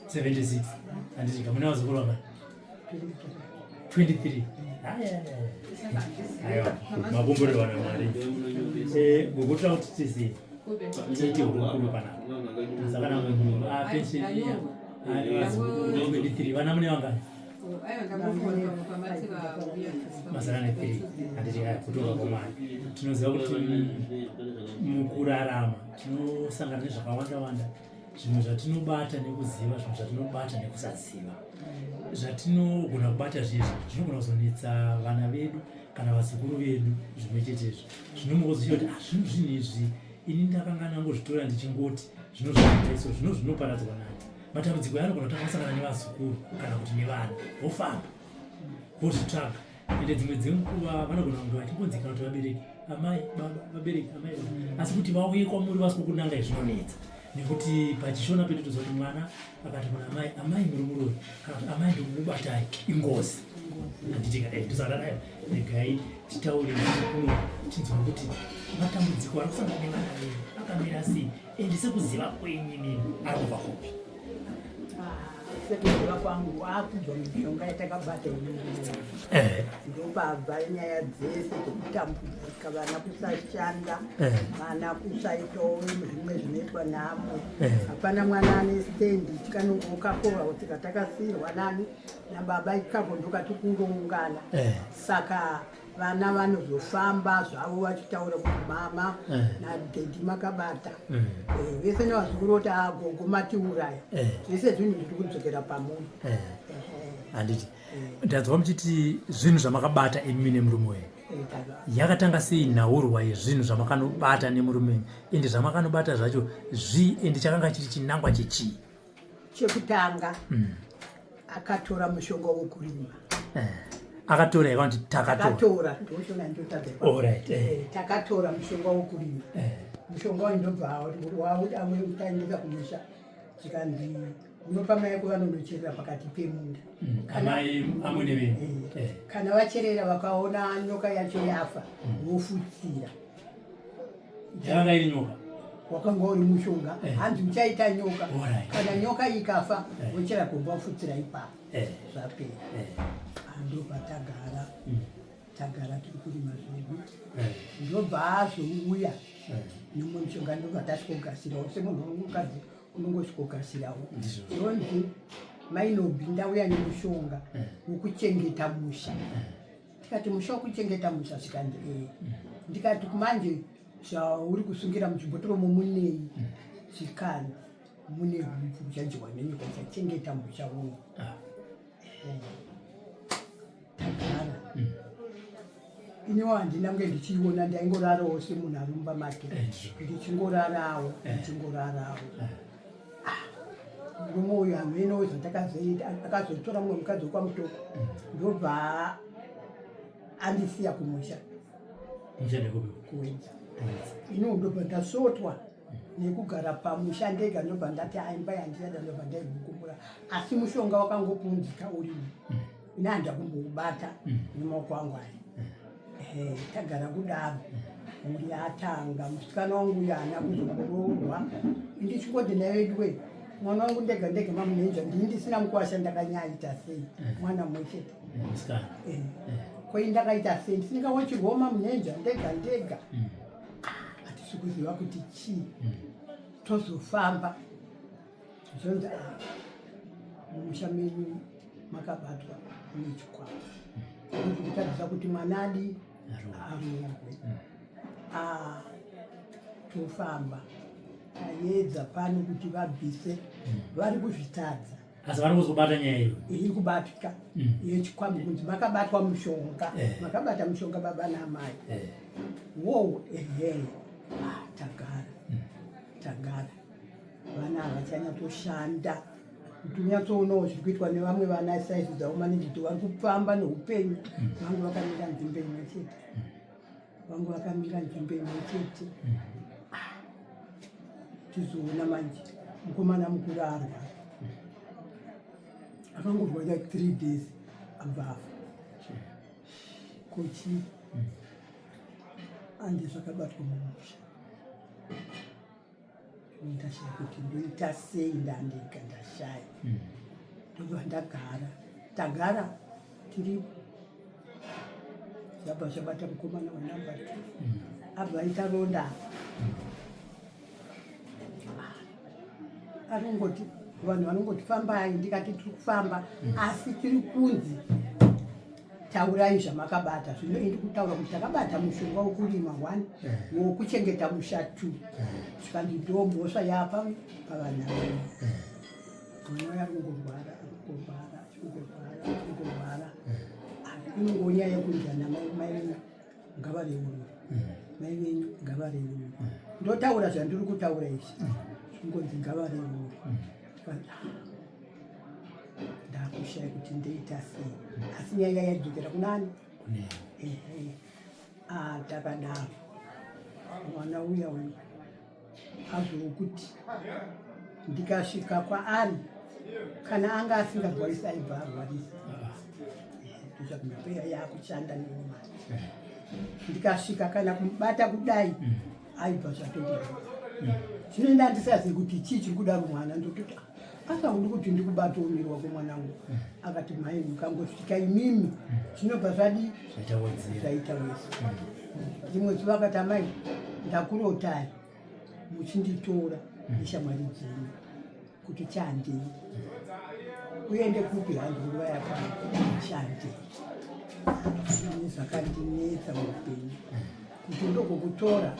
76 handiti ka mune vazukuru vangani? 23. Aiwa, makomborerwa naMwari. Eh, gogo toda kuti tizive tiite hurukuro panapa. Saka kana munhu apension iya ane vazukuru 23 vana mune vangani? Mazana ne 3 handiti ka kutonga kwaMwari. Tinoziva kuti mukurarama tinosangana nezvakawanda wanda zvimwe zvatinobata nekuziva zvimwe zvatinobata nekusaziva zvatinogona kubata zviye zvinogona kuzonetsa vana vedu kana vazukuru vedu zvimwe chetezvo zvinomukoziva kuti ah, zvinhu zvinhu izvi ini ndakanga ndangozvitora ndichingoti zvino zvinoitaiso zvino zvinoparadzwa nani matambudziko ayanogona kutanga kusangana nevazukuru kana kuti nevana vofamba vozvitsvaga ende dzimwe dzenguva vanogona kunge vachingonzi kana kuti vabereki amai baba vabereki amai baba asi kuti vauye kwamuri vasiko kunanga zvinonetsa nekuti pachishona pedu toziva kuti mwana akati kuna amai amai muri muroyi kana kuti amai ndikukubatai ingozi handiti ka eh, ndosaka dai regai titaure kuno tinzwe kuti matambudziko ari kusangana nevana vedu akamira sei ende sekuziva kwenyu inini ari kubva kupi Sekuziva kwangu akubva mishonga yatakabata eh. ndopabva nyaya dzese dzekutambudzika vana kusashanda eh. vana kusaitawo zvimwe zvinoitwa namo eh. hapana mwana ane stendi tikanongokakova tika takasiirwa nani nababa ikako ndokatikungoungana saka vana vanozofamba zvavo vachitaura kuti mama eh. nadhedhi makabata mm. eh, vese nevazukuru voti agogo ah, matiuraya eh. zvese zvinhu zviri kudzokera pamunhu handiti ndanzwa muchiti zvinhu zvamakabata imimi nemurume wenyu yakatanga sei nhaurwa yezvinhu zvamakanobata nemurume wenyu ende zvamakanobata zvacho zvii ende chakanga chiri chinangwa chechii Chekutanga akatora mushonga wokurima. Eh, akatora yakanti takatora ndoshona eh. Takatora mushonga wokurima eh. Mushonga uyu ndobva wautaendesa kumusha zvikanzi unopa mai yako vanonocherera pakati pemunda mm. Kana vacherera vakaona nyoka yacho yafa vofutsira. Yakanga iri nyoka. Wakanga uri mushonga. Eh. Hanzi uchaita nyoka. Alright. Kana nyoka ikafa eh. wochera gomba wofutsira ipapo. Eh. Zvapera. Eh. Ndobva tagara. Tagara tiri kurima zvedu. Eh. Ndobva azouya. Eh. Nemumwe mushonga ndobva tasvikogashirawo semunhu mukadzi unongosvikogashirawo. Ndizvo. Ndonzi mainobi ndauya nemushonga eh. wokuchengeta musha. Eh. Tikati musha wokuchengeta musha zvikanzi ee. Ndikati kumanje zvauri kusungira muchibhotoro momunei zvikanzi mune hupfu uchadyiwa nenyoka uchachengeta musha uno. Ah. Tagara. Iniwo handina kunge ndichiiona ndaingorarawo semunhu ari mumba make Eh, ndichingorarawo ndichingorarawo. Ah, murume uyu hameno zvatakazoita akazotora mumwe mukadzi wekwaMutoko ndobva andisiya kumusha kuwedza ino ndobva ndasotwa nekugara pamusha ndega ndobva ndati aimba yandichada ndobva ndaigukumbura asi mushonga wakangopunzika urimo mm. ini handakumboubata nemaoko angu aya tagara kudaro mhuri yatanga musikana wangu uyo haana kuzomboroorwa ndichingoti naveduwe mwana wangu ndega ndega mamunenja ndini ndisina mukwasha ndakanyaita sei mwana mumwe chete eh. Eh. Koi ndakaita sei ndisingawochirwawo mamunenja ndega ndega hatisi kuziva kuti chii tozofamba zvonzi ah, mumusha menyu makabatwa nechikwambo kutadzisa kuti mwana adi aroorwe ah, tofamba tayedza pano kuti vabvise vari kuzvitadza asi vari kuzobata nyaya iyo iri kubatika yechikwambo kunzi makabatwa mushonga eh. Makabata mushonga baba naamai eh. Wow ehe ah, tagara tagara vana havachanyatsoshanda kuti unyatsoonawo zviri kuitwa nevamwe vana saizi dzavo maningi kuti vari kufamba neupenyu vangu vakamira nzvimbo imwe chete vangu vakamira nzvimbo imwe chete ah, tizoona manje mukomana mukuru arwara akangorwara like 3 days abva afa kochi andi zvakabatwa mumusha. Ndashaya kuti ndoita sei, ndandega ndashaya. Ndobva ndagara, tagara tiri zvabva zvabata mukomana wanumber 2. Abva aita ronda apa. Anongoti vanhu vanongoti fambai, ndikati tiri kufamba asi tiri kunzi taurai zvamakabata. Zvino indi kutaura kuti takabata mushonga wokurima 1, wokuchengeta musha 2. Zvikanzi ndo mhosva yapa pavana venyu. Mwana uyo ari kungorwara, ari kungorwara, achingorwara, achingorwara. Inongonyaya yekunzi ana mai venyu ngavareurure, mai venyu ngavareurure. Ndotaura zvandiri kutaura izvi, zvingonzi ngavareurure. Ndakushaya kuti ndoita sei, asi nyaya yaidzokera kunani? Ehe, takadaro mwana uya uyu azvokuti ndikasvika kwaari kana anga asingarwarisi aibva arwarisa. Ndozvakumapera yakushanda neni manje. Ndikasvika kana kumubata kudai aibva zvatodii. Zvino ndandisazivi kuti chii chiri kudaro mwana, ndototi asaudi kuti ndikubate umiri wako mwanangu. Akati mai mukangosvika imimi zvinobva zvadii, zvaita wese. Rimwe zuva akati amai ndakurotai muchinditora neshamwari dzenyu kuti chandei, uende kupi? Hanzi nguva yakwana, chandei. Ini zvakandinetsa muupenyu kuti ndokukutora,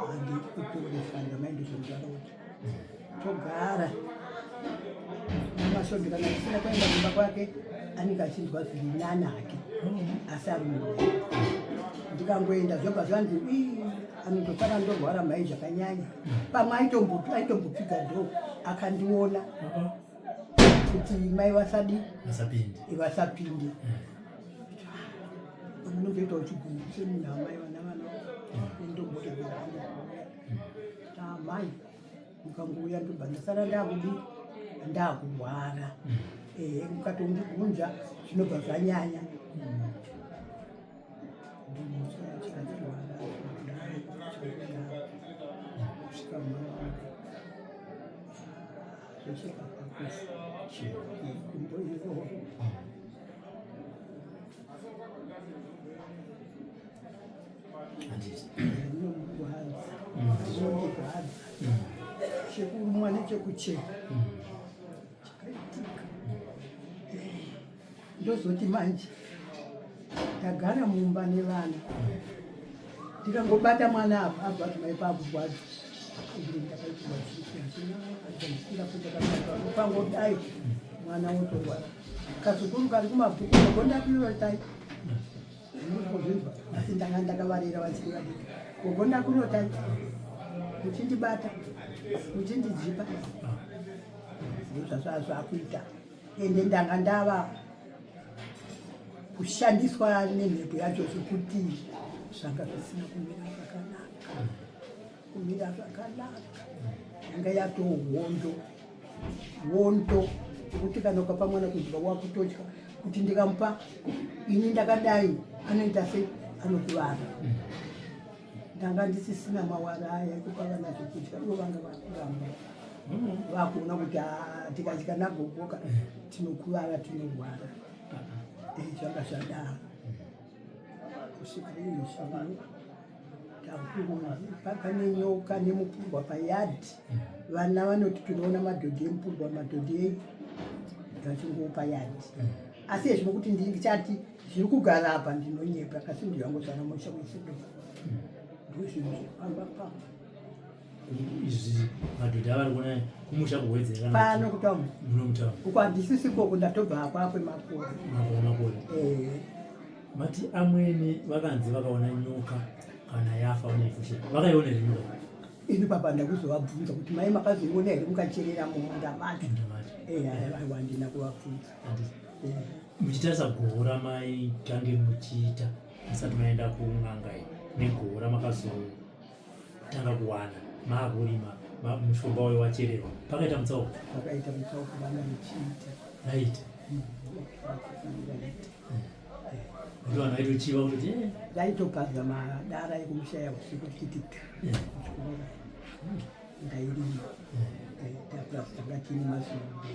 handidi kutoresa ndamai, ndozvandinoti togara masvondo kana tisina kuenda kumba kwake anenge achinzwa zviri nani hake, asi ari munhu ndikangoenda zvobva zvanzi anotosara ndorwara mhai zvakanyanya. Pamwe aitombopfiga dhoo akandiona kuti mai vasadi vasapinde. Unotoita uchigumbu semunhu amai vana vana ndomboregera hangu kuuya. Amai mukangouya ndobva ndasara ndakudi ndakurwara. Ehe, mukatondigunja zvinobva zvanyanya. Kusvika mwana wangu zvosvika pakufa gumbo iroro. Rinomurwadza, rinondirwadza, chekurumwa nechekucheka chakaitika. Ndozoti manje ndagara mumba nevana, ndikangobata mwana apa abva ati mai pakurwadza. Ndakaitirwa pangodai mwana wotorwara, kazukuru kari kumabhuku gogondakurotai ndinozvinzwa, asi ndanga ndakavarera vachiri vadiki. Gogondakurotai muchindibata muchindidzipa, ndozvazvaa zvakuita. Ende ndanga ndava kushandiswa nemhepo yacho zvekuti zvanga zvisina kumira zvakanaka, kumira zvakanaka. Yanga yatoo hondo hondo yekuti kana ukapa mwana kudya wakutotya kuti ndikamupa ini ndakadai anoita sei, anokuvara. Ndanga ndisisina mawara aya ekupa vana zvekudya, ivo vanga vakuramba vakuona kuti tikadya nagogoka tinokuvara, tinorwara. Zvanga zvadaro kusvika izvino takuti pane nyoka nemupurwa payadhi. Vana vanoti tinoona madhodhi emupurwa, madhodhi ei ngachingopa yadhi, asi ezvino kuti ndichati zviri kugara apa ndinonyepa, kasi ndiyangozara musha wese ndozvinhu zvepamba pamba. Izvi madhodha avari kuona kumusha kuwedzera pano kutauni muno mutauni uko handisisi koko, ndatobva apa kwemakore. Makore makore. Mati amwene vakanzi vakaona nyoka kana yafa vanoifushira, vakaiona here nyoka? Ini papa ndakuzovabvunza kuti mai makazoiona here mukacherera mumunda macho? Munda macho. Aiwa, handina kuvabvunza. Muchitarisa goho ramai tange muchiita musati maenda kun'anga iyi negoho ramakazotanga kuwana maakurima mushonga wayo wachererwa, pakaita mutsauko? Pakaita mutsauko, vana vechiita. Vaita vaita. Kuti vanhu vaitochiva kutoti Vaitopaza madara ekumushaya usiku tichiti. Ndairima, ndaita plus tanga tiine mazombe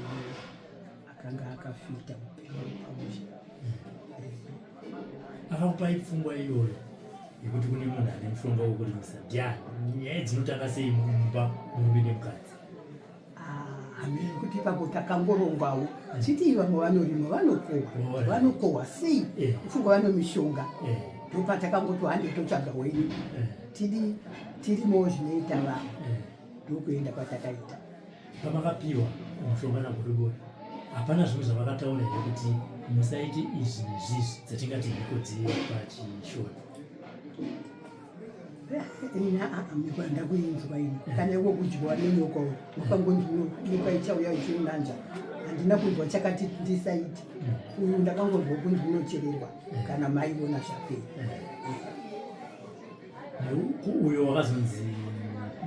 akanga akafita upenyu pamusha. Akakupai pfungwa iyoyo yekuti kune munhu ane mushonga wekurimisa ndiani? Nyaya dzinotanga sei mumba murume nemukadzi? Hameno kuti ipapo takangorongawo chiti vamwe vanorima vanokohwa, vanokohwa sei kufunga vane mishonga. Ndopatakangoti hande totsvaga wenyu tidi tirimowo zvinoita vamwe, ndokuenda kwatakaita. Pamakapiwa mushonga naGodobori, hapana zvimwe zvavakataura here kuti musaite izvi nezvizvi dzatingati mhiko dzepachishona? Ina ndakuinzwa ini kana iko kudyiwa nenyoka, wakangonzi nyoka ichauya ichinanzva. Handina kunzwa chakati ndisaiti uyu, ndakangonzwa kunzi unochererwa kana maiona zvapera. Uyo wakazonzi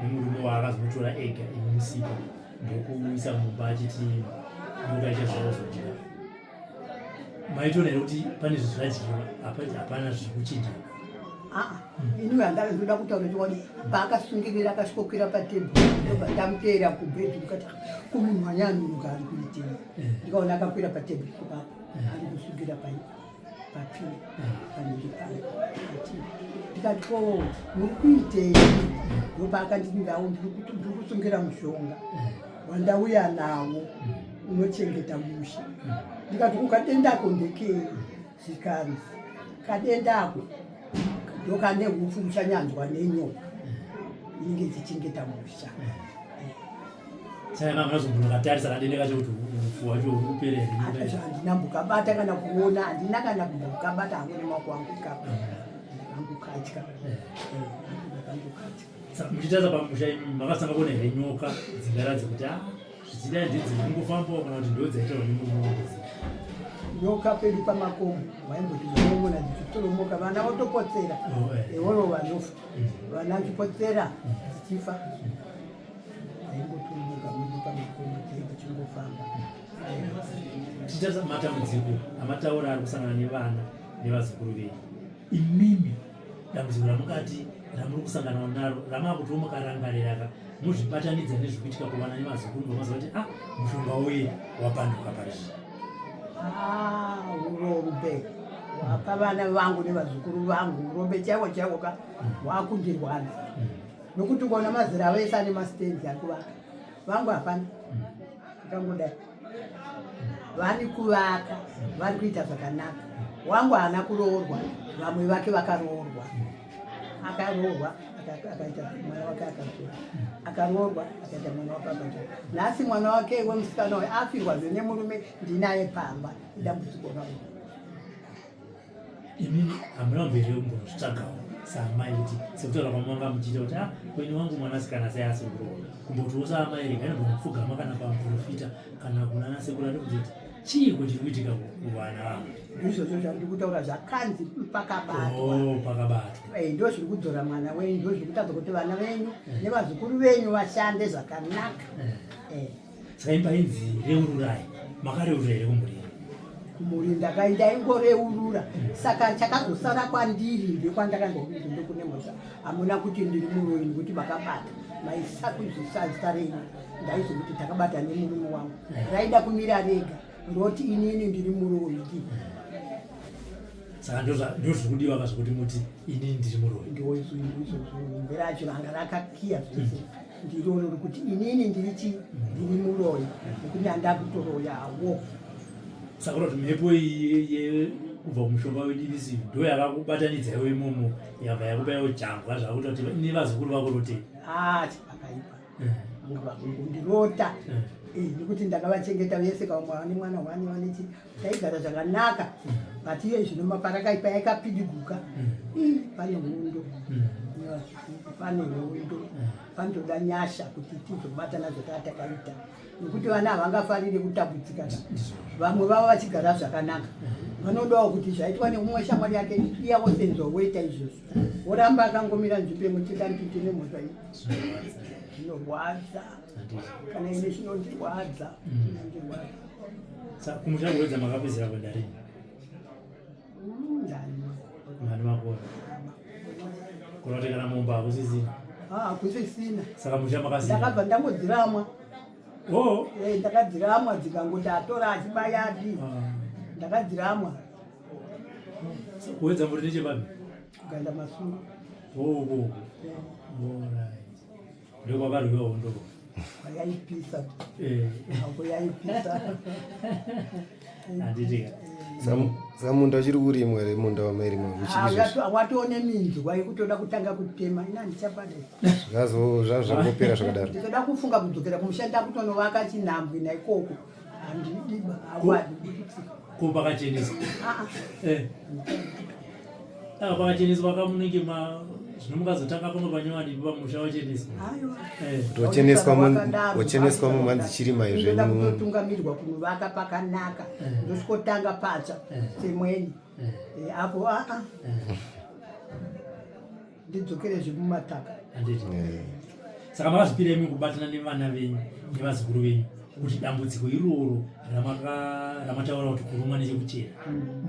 nemurume waakazonotora ega imi musipo, ndokuisa mumba achiti nyoka ichazvaozodya, maitoona here kuti pane zvinhu zvadyiwa? Hapana zviri kuchinja? Aa, ini ndoda kutaura chokwadi, paakasungirira akasvikokwira patebhuru, ndobva ndamuteera kubhedhi, ndikati kumunhu wanyanunuka ari kuitei? Ndikaona akakwira patebhuru ipapo ari kusungira pai papiri panenge pati, ndikati ko muri kuitei? Ndopaakanditi ndau ndiri kusungira mushonga wandauya nawo unochengeta musha. Ndikati kukadendako ndekei? Zvikanzi kadendako ndokane hupfu uchanyanzwa nenyoka inenge ichichengeta musha. Saka makazombonakatarisa kadende kacho kuti upfu hwacho huri kupera here? Nyoka handina mbokabata kana kuona, handina kana kumbokabata hangu nemaoko angu ikapa, ndakangokatya, ndakangokatya. Saka muchitarisa pamusha imi, makasanga kuona here nyoka dzingaratidza kuti a zvichida ndedzi kungofambawo kana kuti ndo dzaitaura nemurume wangu? Nyoka pedu pamakomo waimboti unoona dzichitoromoka, vana votopotsera. Oh. Eworo vanofa, vana vachipotsera dzichifa. Dzaingotoromoka medu pamakomo, dzaidzichingofamba. Tichitarisa matambudziko amataura ari kusangana nevana nevazukuru venyu, imimi dambudziko ramukati ramuri kusangana naro ramakuti mukarangarira ka muzvibatanidza nezviri kuitika kuvana nevazukuru, ngomaziva kuti ah, mushonga uye wapanduka parizvi? Ah, urombe hwapa vana vangu nevazukuru vangu, urombe chaiwo chaiwo ka hwakundirwadza, nokuti ukaona mazera avo ese ane masitendi ari kuvaka, vangu hapana. Akangodai vari kuvaka, vari kuita zvakanaka. Wangu haana kuroorwa, vamwe vake vakaroorwa. Akaroorwa akaita mwana wake akazora, akaroorwa akaita mwana wake akazora. Nhasi mwana wake wemusikana uyu afirwazve nemurume, ndinaye pamba, idambudziko rangu. Imini hamuna kumberi kumbozvitsvagawo saamai kuti sekutaura kwamanga muchiita kuti ah, kweni wangu mwanasikana sei asiri kuroora, kumbotiwo saamai rega inombonopfugama kana pamuprofita kana kuna nasekuru ari kuti chiiko chiri kuitika kuvana vangu? Izvozvo zvandiri kutaura zvakanzi pakabatwa. Oh, pakabatwa. Ndo zviri kudzora mwana wenyu, ndo zviri kutadza kuti vana venyu nevazukuru venyu vashande zvakanaka. Saka imba inzi reururai, makareurura here kumhuri yenyu? Kumhuri ndaingoreurura, saka chakazosara kwandiri ndekwandakangokuti ndokune mhosva, hamuna kuti ndiri muroyi nekuti makabata maisa kuzvisa zita renyu. Ndaizokuti takabata nemurume wangu, raida kumira rega roti inini ndiri muroyi. Saka ndozviri kudiwa ka zvekuti muti inini ndiri muroyi? Ndoizvozvo, racho ranga rakakiya zvese, ndiroro rekuti inini ndiri chi ndiri muroyi nekuti handakutoroyawo. Saka kuti mhepo iyi yekubva kumushonga wedivisi ndo yakakubatanidza iwe imomo, yabva yakupa iwo jambwa zvakuita kuti nevazukuru vako rote? Ah, pakaipa, vanga vakungondirota. Nekuti ndakavachengeta vese, kamwe vane mwana hwani vanechi, taigara zvakanaka, but iye zvino maparakaipa yakapidiguka. Ii, pane hondo nevazukuru, pane hondo, panotoda nyasha kuti tizobatana zvataa takaita, nekuti vana havangafariri kutambudzika ka vamwe vavo vachigara zvakanaka. Vanodawo kuti zvaitwa neumwe shamwari yake iyawo senzwa woita izvozvo, woramba akangomira nzvimbo imwe chete anditi nemhosva iyi. Zvinorwadza, kana ini zvinondirwadza, zvinondirwadza. Saka kumusha kuwedza makapedzera kuenda rini? Ndani Mani makore kuroti kana mumba hakusisina? Ah, kusisina. Saka musha makasiya. Ndakabva ndangodziramwa. Oh. Eh, ndakadziramwa dzikangoti atora achibaya adi. Ah. Ndakadziramwa. Kuwedza muri nechepapi? Kuganda masuru. Oh, oh. Eh. All right. Ndokwakarwiwa hondo. Yaipisa. Eh. Ako yaipisa. Handiti ka. Saka munda uchiri kurimwa here munda wamairimwa Ah, uchiri Watoone minzwa yekutoda kutanga kutema ina handichapade. zvazo zvazvangopera zvakadaro. Ndinoda kufunga kudzokera kumusha ndakutonovaka chinhambwe naikoko. Handidiba awadi. Ko pakacheneswa. Ah, ah. Eh. Saka pakacheneswa kamunenge ma zvino mukazotanga pamwe panyowani pamusha wacheneswa. Aiwa. Eh. Kuti wacheneswa wacheneswa mumhanzi chirima Ndinoda zvenyu. kutotungamirwa kunovaka pakanaka. Eh. Ndosvikotanga patsva Eh. semweni. Eh. Eh, apo aa Eh. ndidzokerezve mumataka. Handiti. Eh. Saka makazvipira imi kubatana nevana venyu nevazukuru venyu kuti dambudziko iroro ramataura kuti kurumwa nechekuchera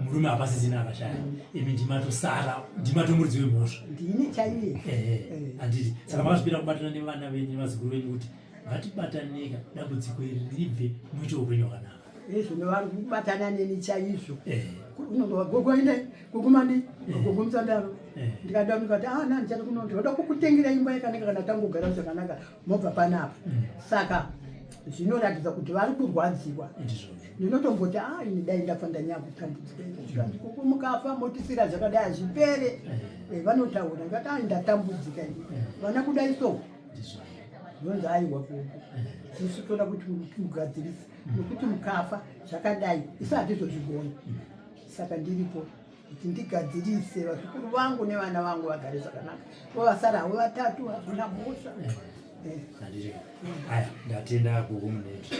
murume hapasisina akashaya imi ndimatosara ndimatomuridzi wemhosva. Ndini chaiye. Ehe, Eh. handiti. Saka makazvipira kubatana nevana venyu nevazukuru venyu kuti ngatibatanika dambudziko iri ribve muite upenyu hwakanaka. Izvo vari kubatana neni chaizvo. Ehe. Unonzwa gogo ine gogo mandi gogo musandaro. Eh. Ndikada ndikati ah nani chati kuno ndinoda kukutengera imba yakanaka kana tangogara zvakanaka mobva panapa. Saka zvinoratidza kuti vari kurwadziwa. Ndizvozvo. Ndinotomboti ah ini dai ndafa ndanyanya kutambudzika. Zvikanzi gogo mukafa motisira zvakadai hazvipere. Eh, vanotaura ndikati ah ndatambudzika ini. Vana kudai so. Ndizvozvo. Zvonzi aiwa gogo. Isu toda kuti mugadzirise nekuti mukafa zvakadai isu hatizozvigoni. Saka ndiripo kuti ndigadzirise vazukuru vangu nevana vangu vagare zvakanaka. Vavasara havo vatatu hazvina mhosva. Eh. Handiti. Aya, ndatenda gogo Munezvi.